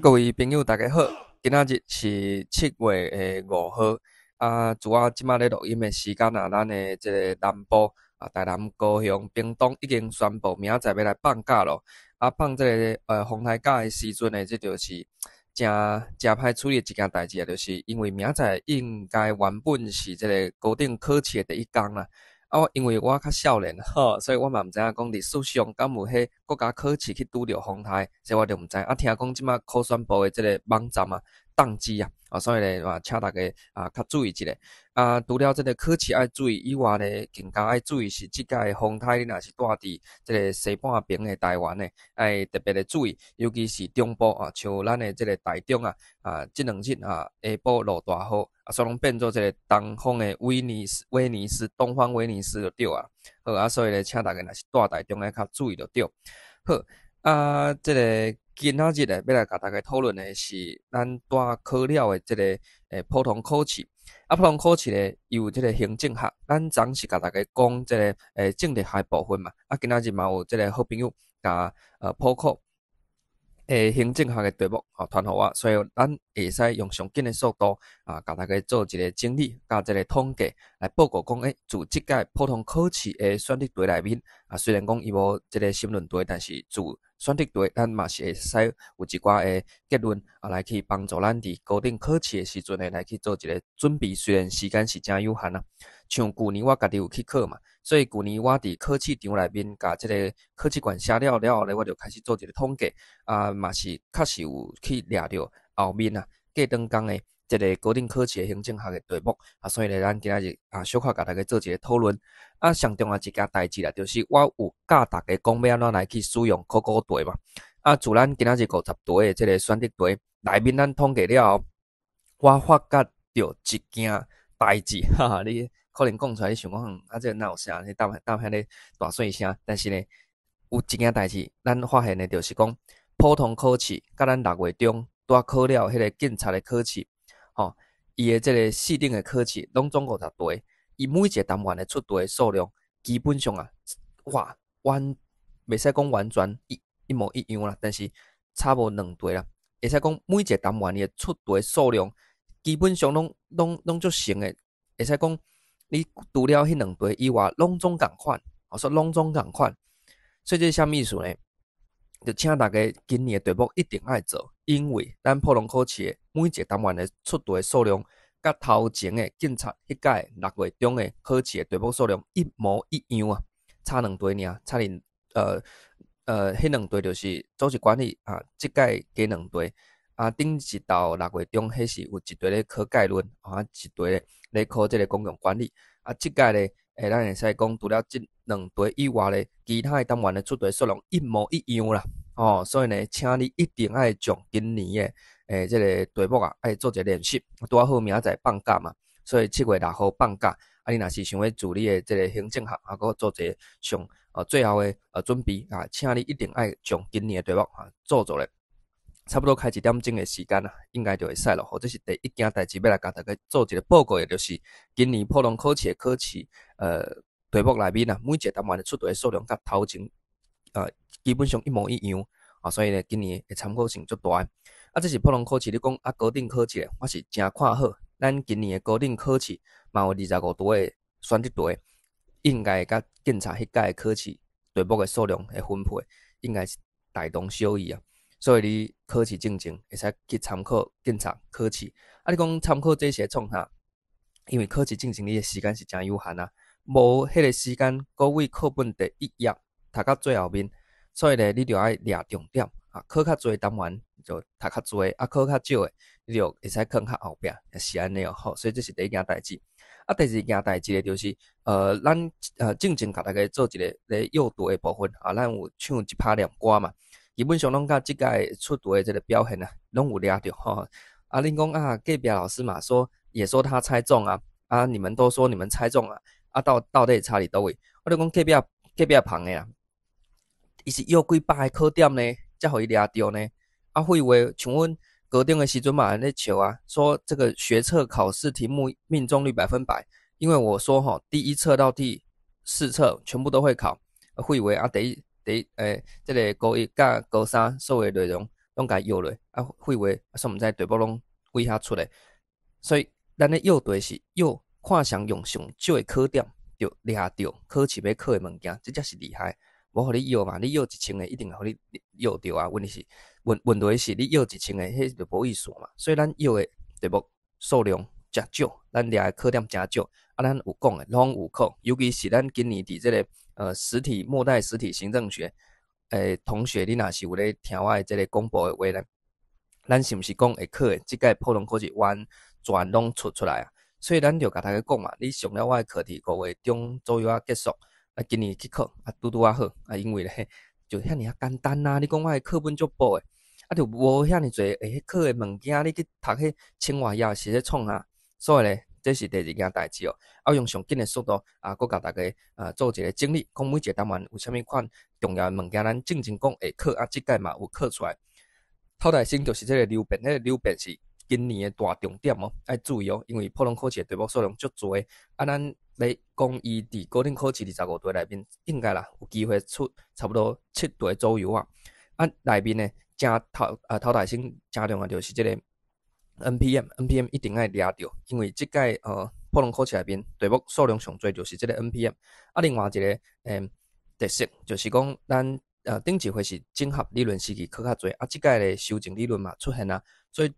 各位朋友，大家好，今仔日是7月的5號，啊，拄仔這馬咧錄音的時間啊，咱的這个南部啊，台南、高雄、屏東已經宣布明仔載欲來放假囉。啊，放這个風颱假的時陣呢，這就是誠誠歹處理的一件代誌啊，就是因為明仔載應該原本是這个高等考試的第一工啦。啊，我因為我較少年吼，所以我嘛毋知影講歷史上敢有彼國家考試去拄著風颱，這我就毋知。啊，聽講這馬考選部的這个網站啊，當機啊，啊，所以咧嘛，請大家啊較注意一下。啊，除了這个考試愛注意以外咧，更加愛注意是這屆風颱，你若是蹛佇這个西半爿的台灣的，愛特別的注意，尤其是中部啊，像咱的這个台中啊，啊，這兩日啊，下晡落大雨，啊，所以攏變做這个東方的威尼斯，威尼斯，東方威尼斯就對啊。好啊，所以咧，請大家若是蹛台中的較注意就對。好，啊，這个今仔日咧，欲來共大家討論的是咱拄仔考了的這个普通考試。啊，普通考試咧，伊有這个行政學，咱昨是共大家講這个政治學的部分嘛。啊，今仔日嘛有這个好朋友共普考行政學的題目吼傳予我，所以咱會使用上緊的速度啊，共大家做一个整理，佮這个統計來報告講，自這屆普通考試的選擇題內面，啊，雖然講伊無這个申論題，但是自選擇題，咱嘛是會使有一寡的結論啊，來去幫助咱佇高等考試的時陣呢，來去做一个準備。雖然時間是誠有限啊，像舊年我家己有去考嘛，所以舊年我佇考試場內面，共這个考試卷寫了了後咧，我就開始做一个統計，啊，嘛是確實有去掠著後面啊，過轉工的這个高等考試的行政學的題目，啊，所以咧，咱今仔日啊，小可共大家做一个討論。啊，上重要一件代誌啦，就是我有教大家講欲按怎來去使用考古題嘛。啊，自咱今仔日50題的這个選擇題內面，咱統計了後，我發覺著一件代誌，哈哈，你可能講出來，你想講，啊，這个哪有啥？你當當遐咧大細聲，但是呢，有一件代誌，咱發現的就是講，普通考試佮咱6月中拄仔考了彼个警察的考試，吼，伊的這个四等的考試，攏總50題，伊每一个單元的出題數量，基本上啊，哇，完袂使講完全一模一樣啦，但是差無兩題啦，會使講每一个單元伊的出題數量，基本上攏攏攏足成的，會使講你除了彼兩題以外，攏總仝款，我說攏總仝款，所以這是啥物意思呢？就請大家今年的題目一定愛做，因為咱普通考試的每一个單元的出題數量，佮頭前的警察彼屆6月中的考試的題目數量一模一樣啊，差兩題爾，差佇彼兩題就是組織管理啊，這屆加兩題，啊，頂一道6月中彼是有一題咧考概論，啊，一題咧考這个公共管理，啊，這屆咧，咱會使講除了這兩題以外咧，其他的單元的出題數量一模一樣啦，哦，所以呢，請你一定愛將今年的這个題目啊，愛做一个練習，拄仔好明仔載放假嘛，所以7月6號放假，啊，你若是想欲做你的這个行政學，啊，閣做一个上最後的準備啊，請你一定愛將今年的題目啊做做咧，差不多開一點鐘的時間啊，應該就會使咯。這是第一件代誌，欲來共大家做一个報告的，就是今年普通考試的考試題目內面啊，每一个單元的出題數量佮頭前基本上一模一樣啊，所以呢，今年的參考性足大。啊，這是普通考試，你講啊高等考試，我是誠看好。咱今年的高等考試嘛有25題的選擇題，應該佮警察彼屆的考試題目的數量的分配，應該是大同小異啊。所以你考試進前會使去參考警察考試。啊，你講參考這是創啥？因為考試進前你的時間是誠有限啊，無彼个時間，閣對課本第一頁讀到最後面，所以咧，你就愛掠重點啊，考較濟單元就讀較濟，啊，考較少的，你就會使囥較後壁，是按呢哦。好，所以這是第一件代誌。啊，第二件代誌咧，就是咱進前共大家做一个咧閱讀的部分啊，咱有唱一拍念歌嘛，基本上攏佮這屆出題的這个表現啊，攏有掠著吼。啊，恁講啊，隔壁老師嘛說，也說他猜中啊，啊，你們都說你們猜中啊，啊，到底差佇佗位？我就講隔壁隔壁棚的啊，伊是約幾百个考點呢，才予伊掠著呢？啊，廢話，像阮高中的時陣嘛，咧笑啊，說這個學測考試題目命中率100%，因為我說吼，第一冊到第四冊全部都會考，廢話啊，第一第一，這个高一佮高三所有內容。攏共伊藥落，啊廢話，啊煞毋知題目攏佗遐出的，所以咱咧藥題是藥看誰用上少的考點，就掠著考試欲考的物件，這才是厲害。無予你藥嘛，你藥一千个一定會予你藥著啊。問題是問問題是你藥一千個，彼就無意思嘛。所以咱藥的題目數量誠少，咱掠的考點誠少。啊，咱有講的攏有考，尤其是咱今年佇這个實體末代實體行政學同學，你若是有咧聽我的這个廣播的話咧，咱是毋是講會考的？這屆普通考試完全攏出出來啊！所以咱就共大家講嘛，你上了我的課題5月中左右仔結束，啊，今年去考啊，拄拄仔好啊，因為咧就遐爾仔簡單啊！你講我的課本足薄的，啊，就無遐爾濟會考的物件，你去讀彼千外頁是咧創啥？所以咧，這是第二件代誌哦。啊，用上緊的速度啊，閣共大家啊做一个整理，講每一个單元有啥物款重要的物件，咱進前講會考啊，這屆嘛有考出來。頭代先就是這个流變，彼个流變是今年的大重點哦，愛注意哦，因為普通考試的題目數量足濟，啊，咱咧講伊佇高等考試25題內面，應該啦有機會出差不多七題左右啊。啊，內面呢，誠頭啊頭代先誠重要就是這个 NPM，NPM 一定愛掠著，因為這屆普通考試內面題目數量上濟就是這个 NPM。啊，另外一个特色就是講咱頂一回是整合理論時期考較濟，啊，這屆的修正理論嘛出現啊，所以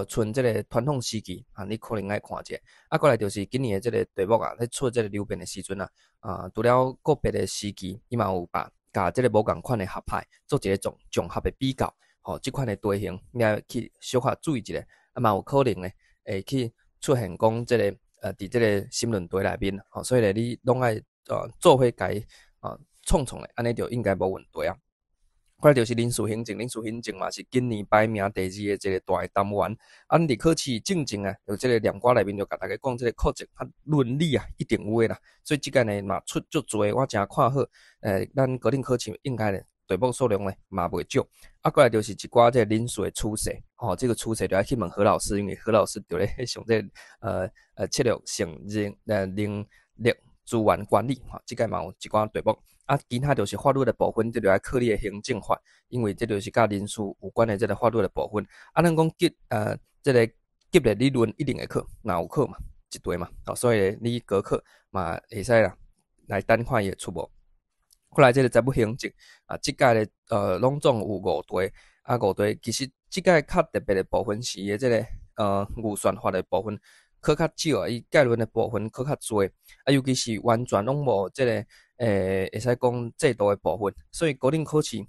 像這个傳統時期啊，你可能愛看者。啊，過來就是今年的這个題目啊，咧出這个流變的時陣啊，啊，除了個別的時期，伊嘛有把共這个無仝款的學派做一个綜綜合的比較，吼，這款的題型你愛去小可注意一下，啊嘛有可能咧會去出現講這个佇這个申論題內面，吼，所以咧你攏愛做伙共伊創創咧，按呢就應該無問題啊。過來就是人事行政，人事行政嘛是今年排名第二的一个大的單元。啊，佇考試進前啊，就這个念歌內面就共大家講這个課程啊倫理啊一定有的啦。所以這屆呢嘛出足濟，我誠看好。咱高等考試應該咧題目數量咧嘛袂少。啊，過來就是一寡這个人事的趨勢，吼，這个趨勢就愛去問何老師，因為何老師就咧上這个策略性人力資源管理，吼，這屆嘛有一寡題目。啊，其他就是法律的部分，這就愛考你的行政法，因為這就是佮人事有關的這个法律的部分。啊，咱講這个級別理論一定會考，若有考嘛，一題嘛，哦，所以你高考嘛會使啦，來等看伊會出無。過來這个財務行政啊，這屆咧攏總有五題，啊五題其實這屆較特別的部分是伊的這个預算法的部分考較少啊，伊概論的部分考較濟，啊尤其是完全攏無這个會使講制度的部分，所以高等考試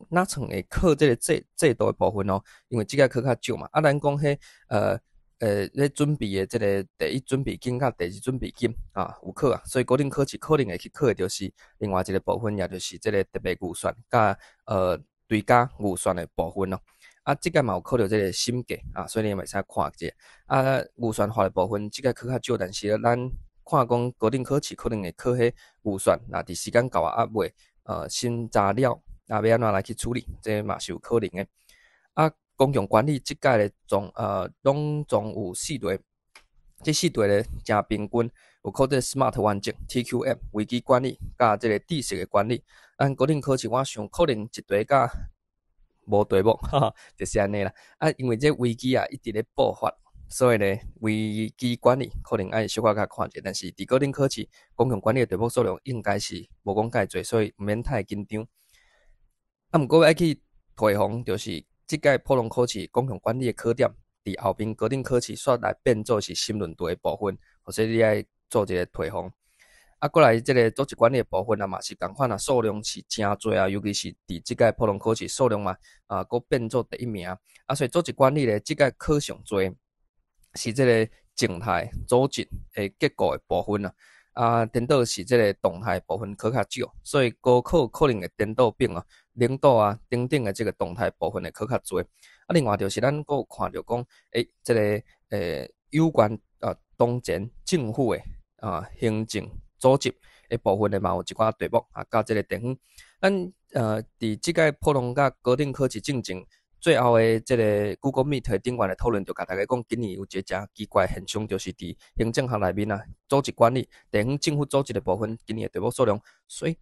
哪像會考這个制度的部分哦，因為這屆考較少嘛，啊咱講彼咧準備的這个第一準備金佮第二準備金啊有考啊，所以高等考試可能會去考的就是另外一个部分，也就是這个特別預算佮追加預算的部分咯。啊，這屆嘛有考著這个審計啊，所以你嘛會使看者。啊，預算法的部分，這屆考較少，但是咱看講高等考試可能會考彼預算，若佇時間到啊，猶未審查了，啊，欲按怎來去處理，這嘛是有可能的。啊，公共管理這屆咧總攏總有四題，這四題咧誠平均，有考這个 SMART 原則、TQM 危機管理，佮這个知識的管理。咱高等考試我想可能一題佮無題目，哈哈，就是按呢啦。啊，因為這危機啊一直咧爆發，所以咧危機管理可能愛小可較看者。但是佇高等考試公共管理的題目數量應該是無講介濟，所以毋免太緊張。啊，毋過愛去提防，就是這屆普通考試公共管理的考點，佇後面高等考試煞來變做是申論題的部分，所以你愛做一个提防。啊，過來這个組織管理的部分啊，嘛是仝款啊，數量是誠濟啊，尤其是佇這屆普通考試數量嘛，啊，閣變做第一名。啊，所以組織管理咧，這屆考上濟是這个靜態組織的結構的部分啊，啊，顛倒是這个動態部分考較少，所以高考可能會顛倒變啊，領導啊等等的這个動態部分會考較濟。啊，另外就是咱閣有看著講，這个有關啊當前政府的啊行政組織的部分的嘛有一寡題目啊，佮這个地方，咱佇這屆普通佮高等考試進前，最後的這个 Google Meet 頂懸的討論，就共大家講，今年有一个誠奇怪現象，就是佇行政學內面啊，組織管理地方政府組織的部分，今年的題目數量所以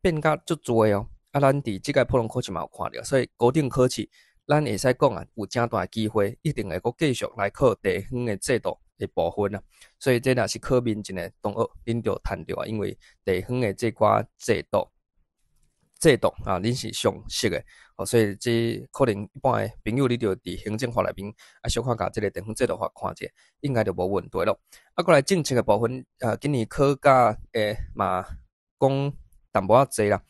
變甲足濟哦。啊，咱佇這屆普通考試嘛有看著，所以高等考試咱會使講啊，有誠大的機會，一定會閣繼續來考地方的制度的部分啊。所以這若是考民進的同學，恁就趁著啊，因為地方的這寡制度啊，恁是上熟的，哦，所以這可能一般的朋友，你著佇行政法內面啊，小可共這个地方制度法看者，應該就無問題咯。啊，過來政策的部分，今年考甲會嘛講淡薄仔濟啦。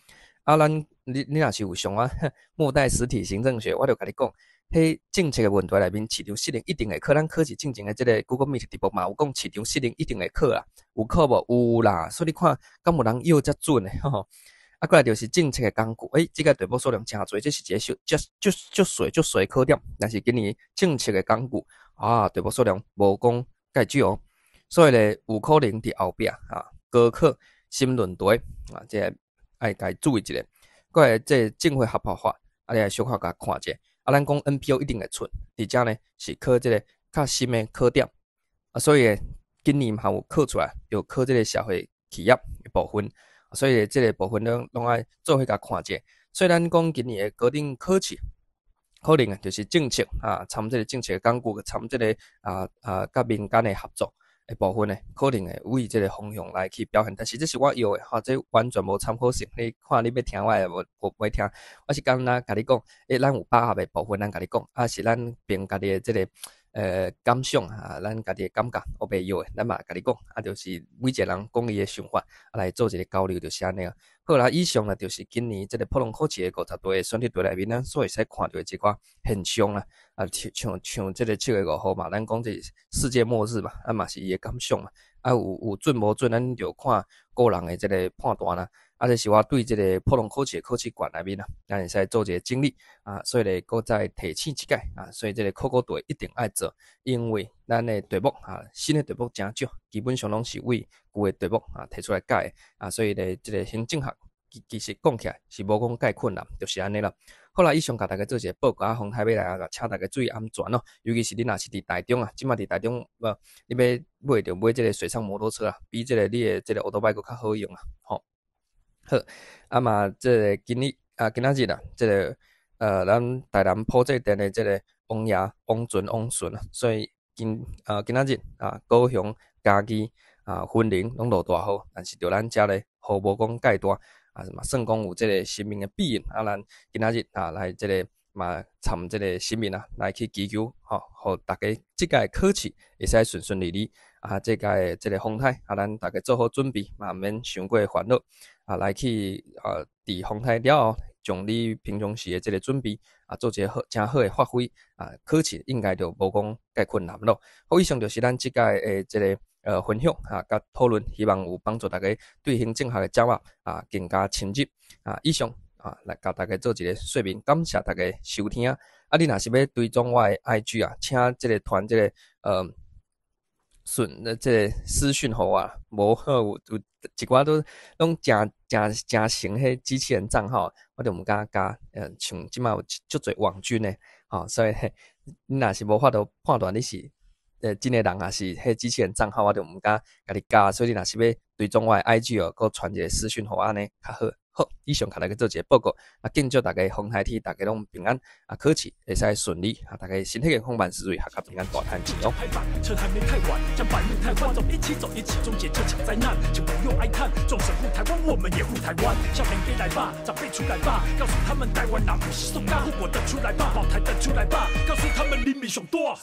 啊，咱你若是有上啊，末代實體行政學，我就共你講，彼政策的問題內面，市場失靈一定會考。咱考試進前的這个 Google Meet 直播嘛有講市場失靈一定會考啦，有考無？有啦。所以你看，敢有人臆遮準的吼？啊，過來就是政策的工具，欸，這个題目數量誠濟，這是一個小足足足細足細考點，但是今年政策的工具啊，題目數量無講介少，所以咧有可能佇後壁啊，高考新論題啊，這個愛共注意一下。過來這個政會合法化，啊，你愛小可共看者。啊，咱講 NPO 一定會出，佇遮呢是考這个較深的考點，啊，所以今年嘛有考出來，就考這个社會企業的部分。所以這个部分攏攏愛做伙共看者。所以咱講今年的高等考試，可能啊就是政策啊，參這个政策的工具，參這个啊，佮民間的合作的部分呢，可能會為這个方向來去表現。但是這是我臆的，吼，這完全無參考性。你看你欲聽我的無無欲聽，我是敢若共你講，欸，咱有把握的部分，咱共你講，啊是咱憑家己的這个感想啊，咱家己的感覺，烏白臆的，咱嘛共你講，啊，就是每一個人講伊的想法，啊來做一個交流，就是按呢啊。好啦，以上呢就是今年這个普通考試的50題的選擇題內面，咱所會使看著的一寡現象啦。啊，像這个7月5號嘛，咱講這是世界末日嘛，啊嘛是伊的感想嘛。啊，有準無準，咱就看個人的這个判斷啦。啊，這是我對這个普通考試的考試卷內面啊，咱會使做一个整理啊，所以咧，閣再提醒一擺啊，所以這个考古題一定愛做，因為咱的題目啊，新的題目誠少，基本上攏是為舊的題目啊提出來改的啊，所以咧，這个行政學其實講起來是無講介困難，就是按呢啦。好啦，以上共大家做一个報告啊，風颱欲來啊，請大家注意安全哦。尤其是你若是佇台中啊，這馬佇台中，無你欲買著買這个水上摩托車啊，比這个你的這个歐多拜閣較好用啊，吼。好，啊嘛，這个今日啊，今仔日啊，這个咱台南埔仔殿的這个王爺王尊王順啊，所以今仔日啊，高雄、嘉義啊、雲林攏落大雨，但是著咱遮咧雨無講介大，啊嘛算講有這个神明的庇佑，啊，咱今仔日啊來這个嘛參這个神明啊來去祈求，吼，予大家這屆考試會使順順利利，啊，這屆這个風颱啊，咱大家做好準備，嘛毋免傷過煩惱。啊，來去啊，佇風颱了後，將你平常時的這个準備啊，做一个好誠好的發揮啊，考試應該就無講介困難咯。好，以上就是咱這屆的這个分享啊，佮討論，希望有幫助大家對行政學的掌握啊更加深入啊。以上啊，來共大家做一个說明，感謝大家收聽。啊，你若是欲追蹤我的 IG 啊，請這个傳這个順這个私訊予我，無好有一寡都攏誠誠誠成彼機器人帳號，我就毋敢加。像這馬有足濟網軍的，吼，所以你若是無法度判斷你是真的人，抑是彼機器人帳號，我就毋敢共你加。所以你若是欲追蹤我的 IG 哦，閣傳一个私訊予我按呢較好。好，以上共大家做一个報告，啊，敬祝大家風颱天大家攏平安，啊，考試會使順利，啊，大家身體健康，萬事如意，合家平安，大趁錢哦。趁還沒太晚，將白目太換，走一起走，一起終結這場災難，請不用哀嘆，眾神護台灣，我們也護台灣。少年家來吧，長輩出來吧，告訴他們台灣人毋是塑膠，護國的出來吧，保台的出來吧，告訴他們黎明上大。